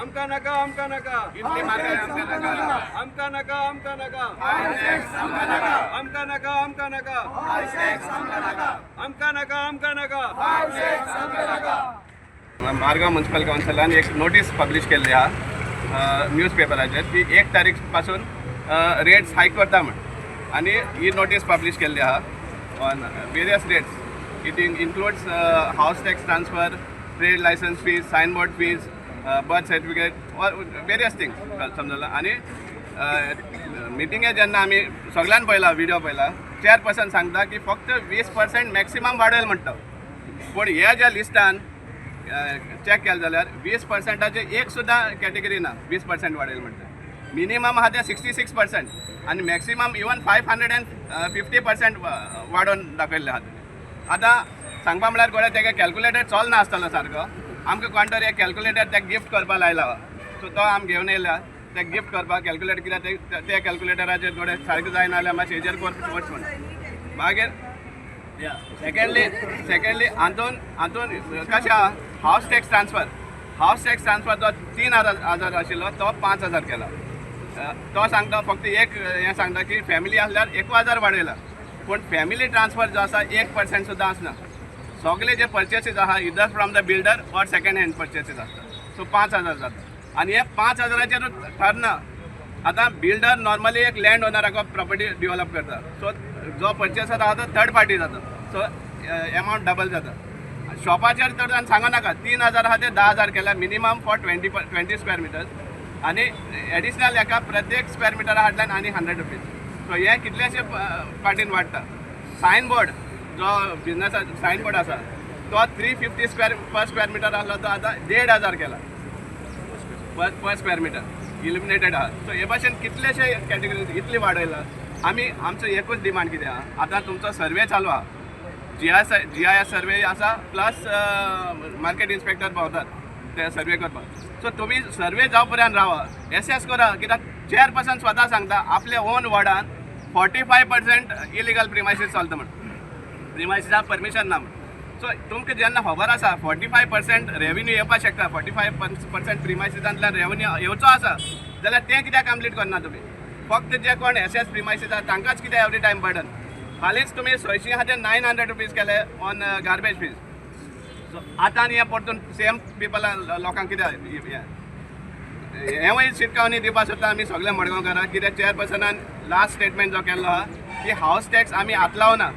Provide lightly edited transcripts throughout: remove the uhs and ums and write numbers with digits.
आमकां नाका, आमकां नाका. इतली म्हारगाय आमकां नाका. आमकां नाका, आमकां नाका. आमकां नाका, आमकां नाका. आमकां नाका, आमकां नाका. मारगांव म्युन्सिपल कावन्सिलान एक नोटीस पब्लीश केल्ली आहा न्यूज पेपराचेर की 1 तारीख पासून रेट्स हायक करता म्हण. आनी ही नोटीस पब्लीश केल्ली आहा on various rates. It includes house tax transfer, trade licence fees, signboard fees, birth certificate or various things, समजला. आनी मिटिंगे जेन्ना आमी सगळ्यान पळयला, विडियो पळयला, चेअरपर्सन सांगता की फक्त 20% मॅक्सिमम वाडयल म्हणटा. पूण ह्या ज्या लिस्टान चॅक केलें जाल्यार 20%चे एक सुद्दां कॅटेगरी ना. 20% वाडयल म्हणटा, मिनिमम आहा ते 66% आनी मॅक्सिमम इवन 550% वाडोवन दाखयल्लें आहा तेणी. आतां सांगपा म्हळ्यार गोड्या तेगे कॅल्कुलेटर चलना आसतलो सारको. आमकां कोण तरी एक कॅल्कुलेटर तेका गिफ्ट करपा लायला, सो तो आमी घेवन येयला तेका गिफ्ट करपाक कॅल्कुलेटर. कित्याक ते कॅल्कुलेटराचेर थोडे सारकें जायना जाल्यार मातशें हेजेर करप वच म्हण. मागीर सेकंडली हातून कशें आहा, house tax transfer, house tax transfer जो 3000 आशिल्लो तो 5000 केला. तो सांगता फक्त एक हें सांगता की फॅमिली आसल्यार 1000 वाडयला, पूण फॅमिली ट्रान्सफर जो आसा 1% सुद्दां आसना. सगळे जे पर्चेसीस आहा either from the builder or second hand purchases आसता. सो 5000 जाता आनी हे 5000चेरूच ठरना. आतां बिल्डर नॉर्मली एक लँड ओनराक प्रॉपर्टी डिवलप करता, सो जो पर्चेसर आहा तो थर्ड पार्टी जाता, सो एमावंट डबल जाता. शॉपाचेर तर आनी सांगो नाका, 3000 आहा ते 10,000 केल्या minimum for 20 square meters आनी एडिशनल हेका प्रत्येक स्क्वेअर मिटरा फाटल्यान आनी 100 रुपीज. सो हे कितलेशे पार्टीन वाडटा. सायन बोर्ड जो बिजनसा सायन बोर्ड आसा तो 350 square per square meter आसलो तो आतां 1500 केला पर स्क्वेअर मिटर इल्युमिनेटेड आहा. सो हे भाशेन कितलेशे कॅटेगरी इतली वाडयला आमी. आमचो एकूच डिमांड कितें आहा, आतां तुमचो सर्वे चालू आहा, जीआयएस सर्वे आसा, प्लस मार्केट इन्स्पेक्टर भोंवतात ते सर्वे करपाक. सो तुमी सर्वे जावं पर्यंत रावा, एसेस करा, कित्याक चेअरपर्सन स्वता सांगता आपल्या ओन वॉर्डान 45% इलिगल प्रिमायसीस चलता म्हण, प्रिमायसिसाक परमिशन ना म्हण. सो तुमकां जेन्ना खबर आसा 45% रेवेन्यू येवपाक शकता, 45% प्रिमायसिसांतल्यान रेवेन्यू येवचो आसा, जाल्यार तें कित्याक कंप्लीट करना तुमी? फक्त जे कोण एसेस प्रिमायसीस आसा तांकांच कित्याक एवरी टायम बर्डन? हालींच तुमी 600 आहा ते 900 रुपीज केले ऑन गार्बेज फीज. सो आतां आनी हें परतून सेम पिपला लोकांक कित्याक हें? हेंवूय शिटकावणी दिवपाक सोदता आमी सगळे मडगांवकारांक, कित्याक चेअरपर्सनान लास्ट स्टेटमेंट जो केल्लो आहा की हावस टॅक्स आमी हात लावना,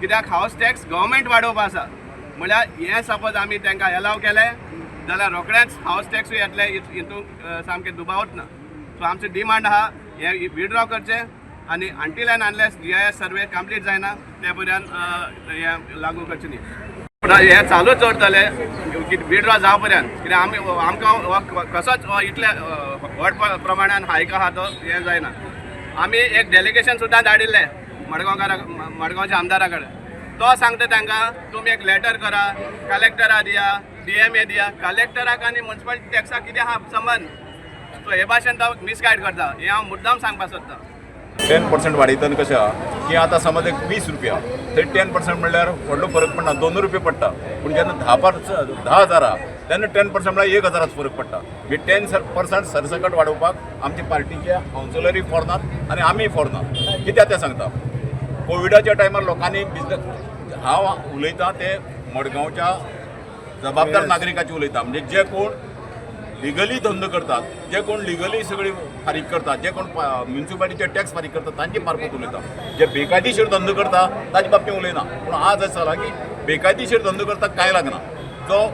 कित्याक हावस टॅक्स गव्हर्मेंट वाडोवपा आसा. म्हळ्यार हें सपोज आमी तांकां एलाव केलें जाल्यार रोखडेंच हावस टॅक्सूय येतले, हितून सामकें दुबावच ना. सो आमचें डिमांड आहा, हें विड्रॉ करचें आनी until and unless GIS survey complete जायना ते पर्यंत हें लागू करचें न्ही. पूण हें चालूच दवरतले विड्रॉ जावं पर्यंत, कित्याक आमी आमकां हो कसोच हो इतले व्हड प्रमाणान हायक आहा तो हें जायना. आमी एक डेलिगेशन सुद्दां धाडिल्लें मडगांवकारा मडगांवच्या आमदारा कडेन. तो सांगता तांकां तुमी एक लेटर करा, कलेक्टरा दिया, डीएमए दिया. कलेक्टराक आनी म्युन्सिपल टॅक्साक कितें आहा संबंद? सो हे भाशेन तो मिसगायड करता, हें हांव मुद्दाम सांगपाक सोदतां. 10% वाडयतना कशें आहा की आतां समज एक 20 रुपया थंय 10% म्हणल्यार व्हडलो फरक पडना, 2 रुपया पडटा. पूण जेन्ना 10,000 आहा तेन्ना 10% म्हणल्यार 1000चो फरक पडटा. म्हणजे 10% सरसकट वाडोवपाक आमचे पार्टीचे कावन्सिलरूय फॉर नात आनी आमीय फॉर नात. कित्याक तें सांगता, कोविडाच्या टायमार लोकांनी बिजनस, हांव उलयतां ते मडगांवच्या जबाबदार नागरिकाची उलयता, म्हणजे जे कोण लिगली धंदो करतात, जे कोण लिगली सगळी फारीक करतात, जे कोण म्युन्सिपालिटीचे टॅक्स फारीक करतात तांचे मार्फत उलयता. जे बेकायदेशीर धंदो करता ताचे बाबतींत उलयना. पूण आज अशें जालां की बेकायदेशीर धंदो करता कांय लागना, जो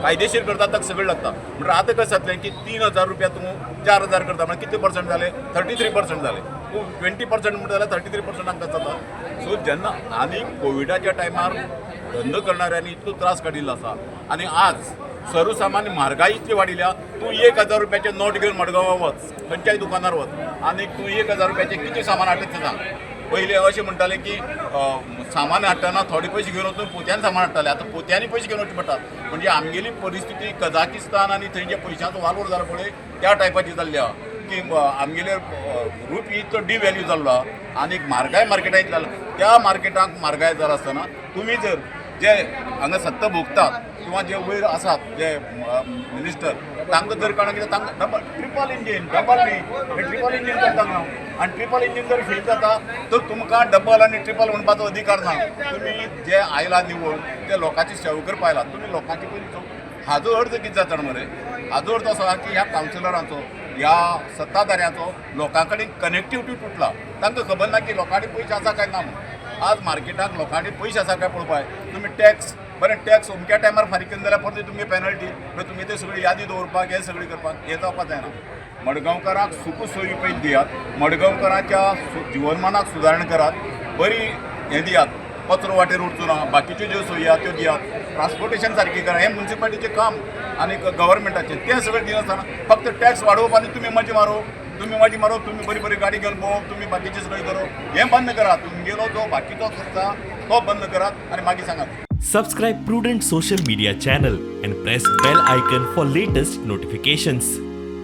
कायदेशीर करता ताका सगळें लागता. म्हणटा आतां कशें जातलें की 3000 रुपया तूं 4000 करता म्हळ्यार कितले पर्संट जाले? 33% जाले. तूं 20% म्हणटा जाल्यार 33% हांकां जाता. सो जेन्ना आनी कोविडाच्या टायमार धंदो करणाऱ्यांनी इतलो त्रास काडिल्लो आसा आनी आज सर्वसामान्य म्हारगाय इतली वाडिल्या, तूं 1000 रुपयाचे नोट घेवन मडगांवा वच, खंयच्याय दुकानार वच आनी तूं 1000 रुपयाचें कितें सामान हाडटा तें सांग. पयलीं अशें म्हणटाले की सामान हाडटना थोडे पयशे घेवन वचून पोत्यान सामान हाडटाले, आतां पोत्यांनी पयशे घेवन वचचे पडटात. म्हणजे आमगेली परिस्थिती कजाकिस्तान आनी थंय जे पयशांचो वालोर जाला पळय त्या टायपाची जाल्ली आहा की आमगेले रुपी इतलो डिव्हॅल्यू जाल्लो आहा आनी म्हारगाय मार्केटांत इतली जाला. त्या मार्केटांत म्हारगाय जाता आसतना तुमी जर जे हांगा सत्ता भोगतात किंवा जे वयर आसात जे मिनिस्टर तांकां जर काडून कितें तांकां डबल ट्रिपल इंजीन, डबल न्ही, हे ट्रिपल इंजीन करता न्हू. आनी ट्रिपल इंजीन जर फेल जाता तर तुमकां डबल आनी ट्रिपल म्हणपाचो अधिकार ना. तुमी जे आयला निवड ते लोकांची सेवा करपा आयला, तुमी लोकांची पयली हाजो अर्थ कितें जाता मरे, हाजो अर्थ असो आहा की ह्या कावन्सिलरांचो, ह्या सत्ताधाऱ्यांचो लोकां कडेन कनेक्टिविटी तुटला. तांकां खबर ना की लोकांनी पयशे आसा काय ना म्हणून. आज मार्केटाक लोकांनी पयशे आसा काय पळोवपाक. तुमी टॅक्स बरें टॅक्स अमक्या टायमार फारीक केले जाल्यार परत तुमगे पेनल्टी, मागीर तुमी ते सगळी यादी दवरपाक, हें सगळें करपाक हें जावपाक जायना. मडगांवकारांक सुख सोयी पयली दियात, मडगांवकारांच्या जिवनमानाक सुदारणा करात, बरी हें दियात, कचरो वाटेर उरचो ना, बाकीच्यो ज्यो सोयी आहा त्यो दियात, ट्रान्सपोर्टेशन सारकें करा. हें मुन्सिपालिटीचें काम आनी गव्हर्मेंटाचें, तें सगळें दिनासतना फक्त टॅक्स वाडोवप आनी तुमी मजा मारोवप, तुमी मजा मारोवप, तुमी बरी बरी गाडी घेवन भोंवप, तुमी बाकीचें सगळें करप, हें बंद करात. तुमगेलो जो बाकीचो खर्च आहा तो बंद करात आनी मागीर सांगात. Subscribe Prudent Social Media channel and press bell icon for latest notifications.